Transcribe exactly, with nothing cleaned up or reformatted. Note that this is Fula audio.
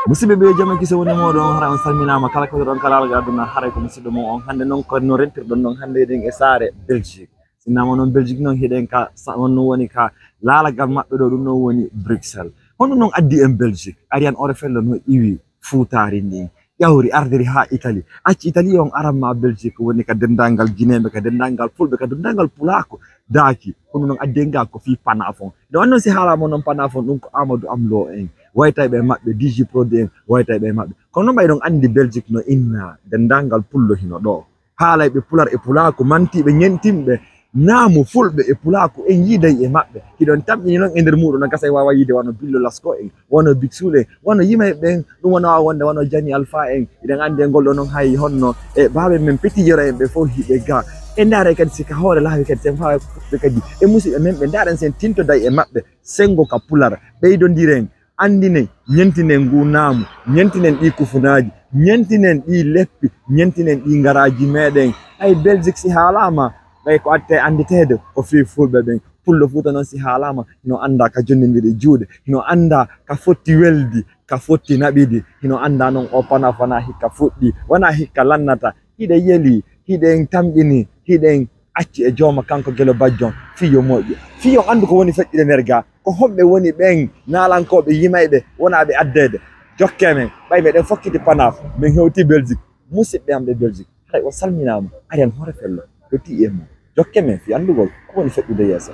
Musidɓe ɓe, jam e kiso woni mooɗon. Haray on salminaama kala ko ɗon kala alga aduna. Haray ko musidɗo mon on hannde noon, ko no rentirɗon noon hannde eɗen e saare Belgique. Sinnama noon Belgique noon hiɗen ka sa- on no woni ka laalagal maɓɓe ɗo, ɗum noon woni Bruxelles. Honɗum noon addi en Belgique? Ariane Orefello no iwi fuutaari ndin, ƴawri ardiri haa Italie, acci Italie on aran ma Belgique, woni ka denndaangal Gineeɓe, ka denndaangal Fulɓe, ka denndaangal Pulaaku daaki. Honɗum noon addi en ga? Ko fii panaf on. Ɗo annon si haalaama noon panaf on, ɗum ko Amadou Amlo en, waytayɓe e maɓɓe, D J Prod en, waytayɓe e maɓɓe. Kono noon ɓay ɗon anndi Belgique no inna, denndaangal Pullo hino ɗo. Haalayɓe Pular e Pulaaku, mantiiɓe, ñentinɓe, naamu Fulɓe e Pulaaku en yiiday e maɓɓe. Hiɗon tamƴini noon e nder muuɗum, no gasa e waawa yiide wano Billo Lasko en, wano Big Soul en, wano yimayɓe ɓen, ɗum wano waawa wonde wano Jani Alpha en. Hiɗen anndi e ngol ɗo noon hay honno e baaɓe men Petit Yero en ɓe fof hiɓe ga. E ndaare kadi si ka hoore laawi kadi sen faawa ɓe kadi e musidɓe men ɓe ndaaren sen tintoday e maɓɓe. Senngo ka Pular, ɓeydondiren, anndinen, ñentinen ngu naamu, ñentinen ɗi kufunaaji, ñentinen ɗi leppi, ñentinen ɗi ngaraaji meɗen. Hay Belgique si haalaama, ɓay ko atte annditeede ko fii Fulɓe ɓen. Pullo Fuuta noon si haalaama, hino annda ka jonnindiri juuɗe, hino annda ka fotti weldi, ka fotti naɓidi, hino annda noon o panaf wona hikka fuɗɗi, wona hikka lannata. Hiɗe yeli, hiɗen tamƴini, hiɗen acci e jooma kanko Gelo Bajjon, fii yo moƴƴu. Fii yo anndu ko woni feƴƴude nder ga, ko homɓe woni ɓen naalankooɓe yimayɓe wonaaɓe addeede. Jokke men, ɓay meɗen fokkiti panaf, men hewti Belgique, musidɓe am ɓe Belgique, haray o salminaama, Ariane Horefello, hewti e mum. Jokke men fii anndugol ko woni feƴƴude yeeso.